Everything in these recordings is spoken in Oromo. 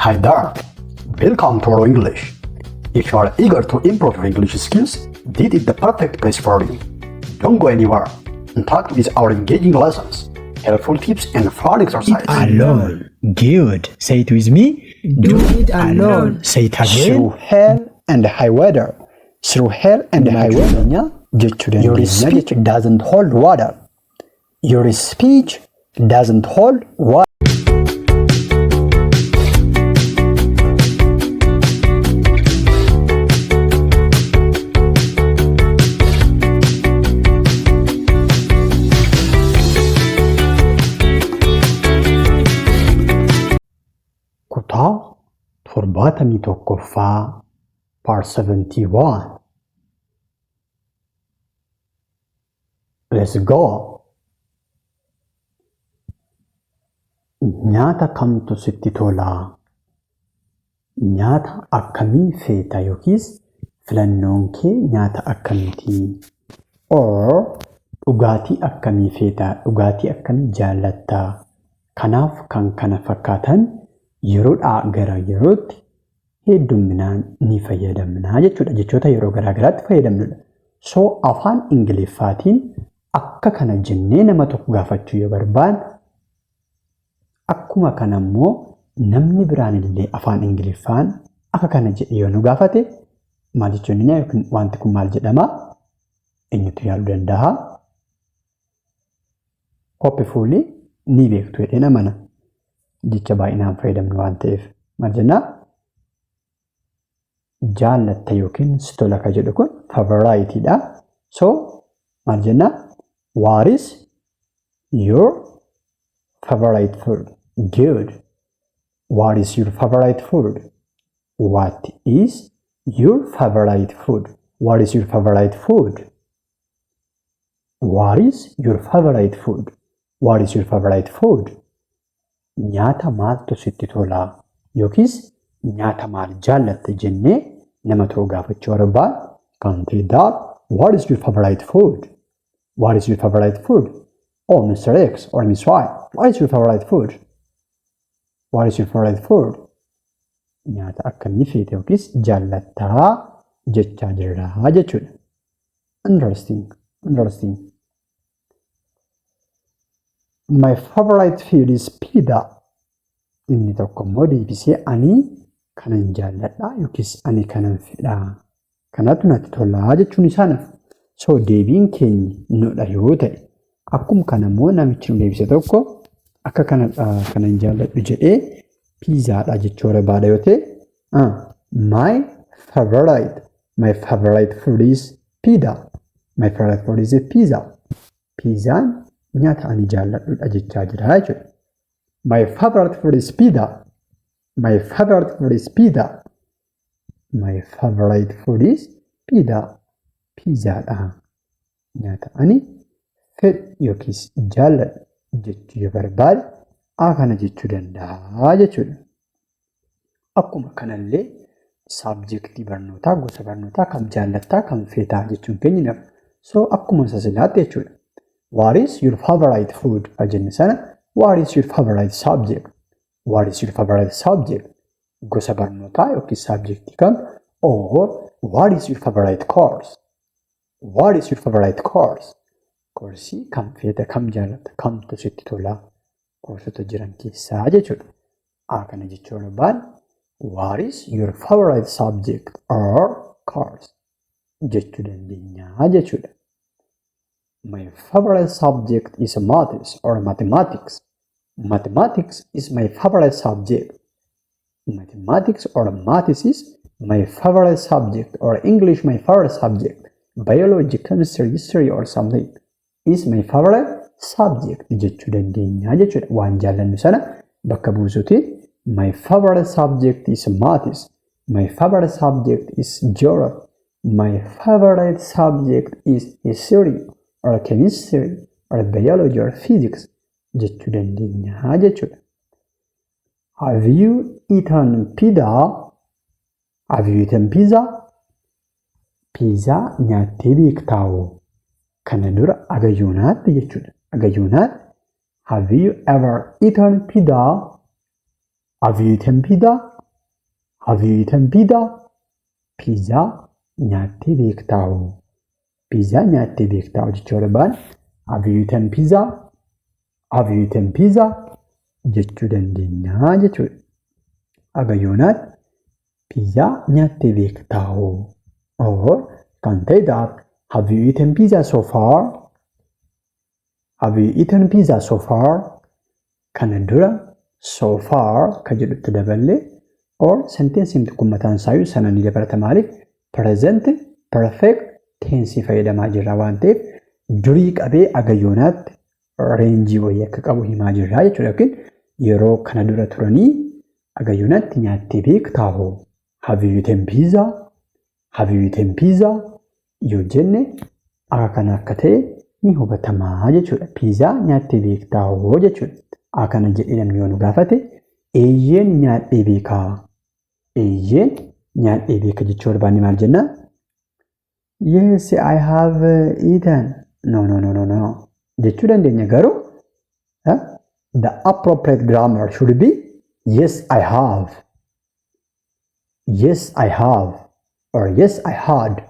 Hi there! Welcome to Oro English. If you are eager to improve your English skills, this is the perfect place for you. Don't go anywhere. Interact with our engaging lessons, helpful tips, and fun exercises. Alone. Good. Say it with me. Do it alone. Say it again. Through hell and high water. Through hell and high water. Jechuudha. Your speech doesn't hold water. Your speech doesn't hold water. Kutaa 71ffaa Part 71. Let's go. Nyaata kamtu sitti tola? Nyaata akkamii feeta yookiis filannoon kee nyaata akkamiiti? Or dhugaatii akkamii feeta? Dhugaatii akkamii jaallatta? Kanaaf kan kana fakkaatan yeroodhaa gara yerootti heddumminaan ni fayyadamna jechuudha. Jechoota yeroo garaa garaatti fayyadamnudha. So afaan Ingiliffaatiin akka kana jennee nama tokko gaafachuu yoo barbaanne, akkuma kana immoo namni biraan illee afaan Ingiliffaan akka kana jedhee yoo nu gaafate maal jechuu dandeenya yookiin wanti kun maal jedhama? Eenyutu yaaluu danda'a? Hopefully ni beektu jedheen amana. Jecha baay'inaan fayyadamnu waan ta'eef maal jennaa? Jaallatta yookiin si tola ka jedhu kun favorite dha. So maal jennaa? What is your favorite food? Good. What is your favorite food? What is your favorite food? What is your favorite food? What is your favorite food? What is your favorite food? Nyaata maaltu sitti tola? Yookiis nyaata maal jaallatta jennee nama tokko gaafachuu barbaanne kan ta'e that what is your favorite food? What is your favorite food? Oh, Mr. X or Miss Y, what is your favorite food? What is your favorite food? Nyaata akkamii feete yookiis jaallattaa jechaa jirra jechuudha. Interesting. Interesting. My favorite food is pizza. Inni tokko immoo deebisee ani kanan jaalladha yookiis ani kanan fedha. Kanatu natti tola jechuun isaa naaf. So deebiin keenya nudha yoo ta'e, akkuma kana immoo namichi nu deebise tokko akka kanadha kanan jaalladhu jedhee piizaadha jechuu barbaada yoo ta'e, my favorite food is pizza. My favorite food is pizza. Piizaan nyaata ani jaalladhudha jechaa jira jechuudha. My favorite food is pizza. My favorite food is pizza. My favorite food is pizza. Piizaadha. Nyaata ani fedhu yookiis jaalladhu jechuu yoo barbaade a kana jechuu danda'a jechuudha. Akkuma kanallee subjectii barnootaa, gosa barnootaa kam jaallattaa, kam feetaa jechuun keenya nafa. So akkuma isa silaatti jechuudha. What is your favorite food? Jenne sana what is your favorite subject? What is your favorite subject? Gosa barnootaa yookiin subjectii kam, or what is your favorite course? What is your favorite course? Koorsii kam feeta, kam jaallatta, kamtu sitti tola koorsota jiran keessaa jechuudha. A kana jechuu barbaanne what is your favorite subject or course jechuu dandeenya jechuudha. My favorite subject is maths or mathematics. Mathematics is my favorite subject. Mathematics or maths is my favorite subject, or English my favorite subject. Biology, chemistry, history or something is my favorite subject jechuu dandeenya jechuudha. Waan jaallannu sana bakka buusuutiin my favorite subject is maths. My favorite subject is geography. My favorite subject is history or chemistry or biology or physics jechuu dandeenya jechuudha. Have you eaten pizza? Have you eaten pizza? Piizaa nyaattee beektaa? Kana dura agayoonaatti jechuudha. Agayoonaatti, have you ever eaten pizza? Have you eaten pizza? Have you eaten pizza? Piizaa nyaattee beektaa? Piizaa nyaattee beektaa jechuu barbaanne have you eaten pizza? Have you eaten pizza? Jechuu dandeenya jechuudha. Haga yoonaatti piizaa nyaattee beektaa? Or can say that, have you eaten pizza so far? Have you eaten pizza so far? Kana dura so far ka jedhutti daballee or sentensiin kun mataan isaayyuu sana ni dabalata. Maaliif? Present perfect tense fayyadamaa jirra waan ta'eef, durii qabee haga yoonaatti range wayii akka qabu himaa jirra jechuudha. Yookiin yeroo kana dura turanii haga yoonaatti nyaattee beektaa hoo? Have you eaten pizza? Have you eaten pizza? Yoo jenne akka kana akka ta'e ni hubatamaa jechuudha. Piizaa nyaattee beektaa hoo jechuudha. Akkana jedhee namni yoo nu gaafate, eeyyeen nyaadhee beekaa. Eeyyeen nyaadhee beeka jechuu barbaanne maal jennaa? Yes, I have eaten. No, no, no, no, no. Jechuu dandeenya, garuu the appropriate grammar should be yes, I have. Yes, I have. Or yes, I had.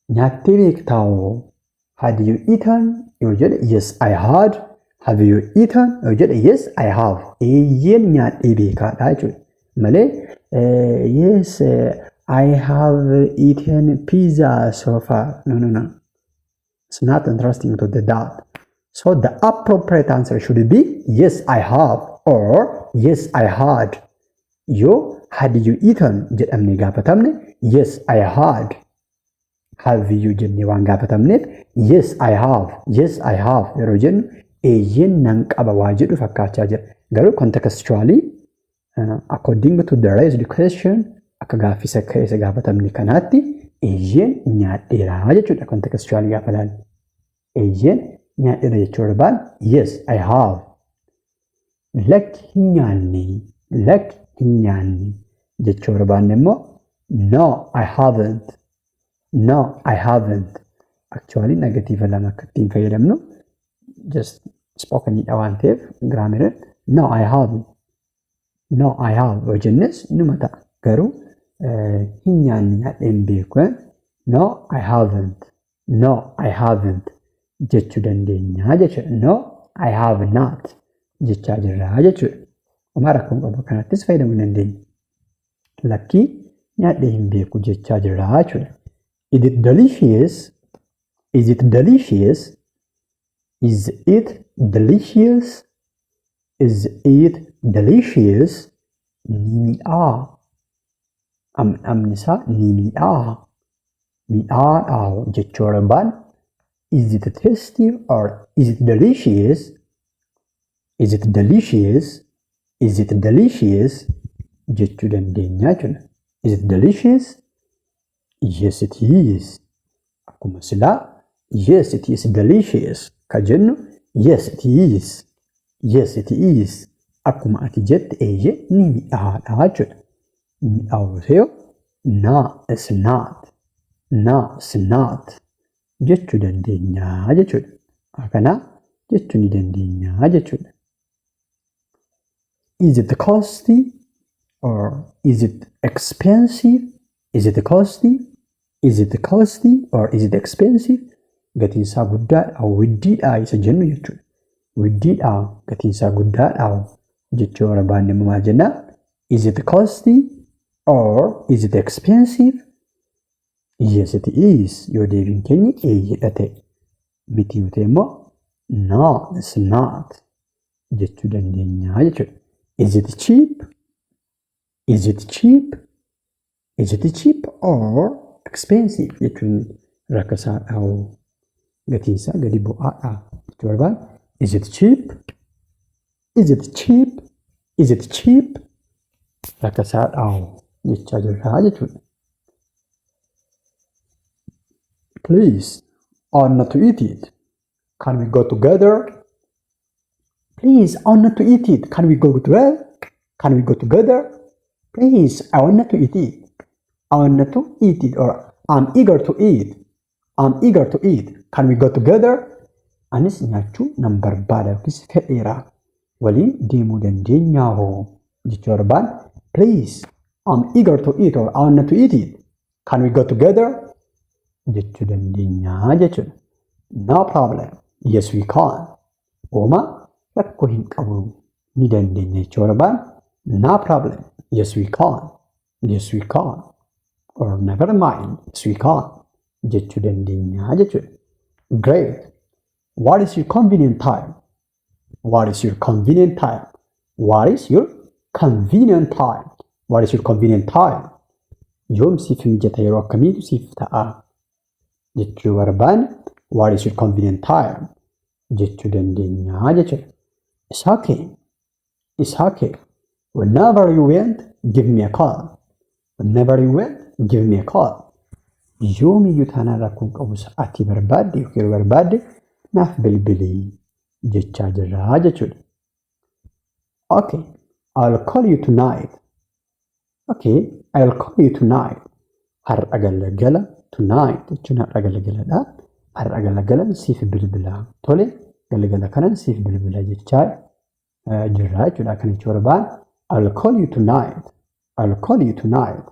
Nyaattee beektaa hoo? Had you eaten? Yoo jedhe, yes, I had. Have you eaten? Yoo jedhe, yes, I have. Eeyyeen nyaadhee beekaadha jechuudha. Malee yes, I have eaten pizza so far. No, no, no. It's not interesting to the that. So the appropriate answer should be yes, I have or yes, I had. Yoo had you eaten jedhamne gaafatamne, yes, I had. Have you jennee waan gaafatamneef, yes, I have, yes, I have yeroo jennu eeyyeen nan qaba waa jedhu fakkaachaa jira. Garuu contextually, according to the raised question, akka gaaffisa keessa gaafatamne kanaatti eeyyeen nyaadheeraa jechuudha contextually gaafa ilaallu. Eeyyeen nyaadheera jechuu barbaan, yes, I have. Lakki, hin nyaanne, lakki, hin nyaanne jechuu barbaanne immoo, no, I haven't. No, I haven't. Actually, negative lama akka ittiin fayyadamnu just spokenidha waan ta'eef grammar, no, I haven't. No, I have yoo jennes inuma ta'a. Garuu hin nyaanne, nyaadhee hin beeku. No, I haven't. No, I haven't jechuu dandeenya jechuudha. No, I have not jechaa jirra jechuudha. Homaa rakkoon qabu, kanattis fayyadamuu dandeenya. Lakkii, nyaadhee hin beeku jechaa jirra jechuudha. Is it delicious? Is it delicious? Is it delicious? Is it delicious? Ni mi'aa. Dhamdhamni isaa ni mi'aa. Mi'aadha jechuu barbaan, is it tasty or is it delicious? Is it delicious? Is it delicious? Jechuu dandeenya jechuudha. Is it delicious? Yes, it is. Akkuma silaa yes, it is delicious ka jennu, yes, it is. Yes, it is. Akkuma ati jette eeyyee ni mi'aadha jechuudha. Mi'aawu ta'e, no, it's not. No, it's not jechuu dandeenya jechuudha. Akkana jechuu ni dandeenya jechuudha. Is it costly or is it expensive? Is it costly? Is it costly or is it expensive? Gatiin isaa guddaadha, widdiidha isa jennu jechuudha. Widdiidha, gatiin isaa guddaadha jechuu barbaanne immoo maal jennaa? Is it costly or is it expensive? Yes, it is. Yoo deebiin keenya eeyyedha ta'e. Miti yoo ta'e immoo, no, it's not jechuu dandeenya jechuudha. Is it cheap? Is it cheap? Is it cheap or expensive jechuun rakkasaadha, gatiin isaa gadi bu'aadha jechuu barbaanne. Is it cheap? Is it cheap? Is it cheap? Rakkasaadha jechaa jirra jechuudha. Please, I want to eat it. Can we go together? Please, I want to eat it. Can we go together? Can we go together? Please, I want to eat it. I want to eat it or I'm eager to eat. I'm eager to eat. Can we go together? Anis nyaachuu nan barbaada yookiis fedheera. Waliin deemuu dandeenyaa hoo? Jechuu barbaan, "Please, I'm eager to eat" or "I want to eat it. Can we go together?" jechuu dandeenya jechuudha. No problem. Yes, we can. Homaa rakkoo hin qabu, ni dandeenya jechuu barbaan, no problem. Yes, we can. Yes, we can. Or never mind. Yes, we can. Jechuu dandeenya jechuudha. Great. What is your convenient time? What is your convenient time? What is your convenient time? What is your convenient time? Yoom siif mijata, yeroo akkamiitu siif ta'a jechuu barbaanne, "What is your convenient time?" jechuu dandeenya jechuudha. It's okay. It's okay. Whenever you want, give me a call. Whenever you want, give me a call. Yoomiyyuu taanaan rakkoon qabu, sa'aatii barbaadde yookiin yeroo barbaadde naaf bilbilii jechaa jirraa jechuudha. Okay, I'll call you tonight. Okay, I'll call you tonight. Har'a galgala, tonight jechuun har'a galgaladha. Har'a galgala siif bilbila. Tole, galgala kanan siif bilbila jechaa jirraa jechuudha. Kana jechuu barbaan, "I'll call you tonight. I'll call you tonight"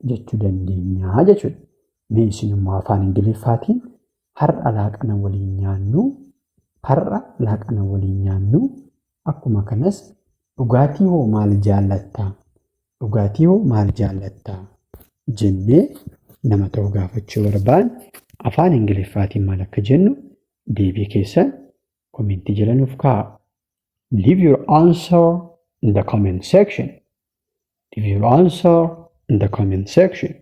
jechuu dandeenya jechuudha. Mee isin immoo afaan Ingiliffaatiin har'a laaqana waliin nyaannu, har'a laaqana waliin nyaannu, akkuma kanas dhugaatii hoo maal jaallattaa? Dhugaatii hoo maal jaallattaa? Jennee nama ta'u gaafachuu barbaanne afaan Ingiliffaatiin maal akka jennu deebii keessan commentii jala nuuf kaa'aa. Leave your answer in the comment section. Leave your answer in the comment section.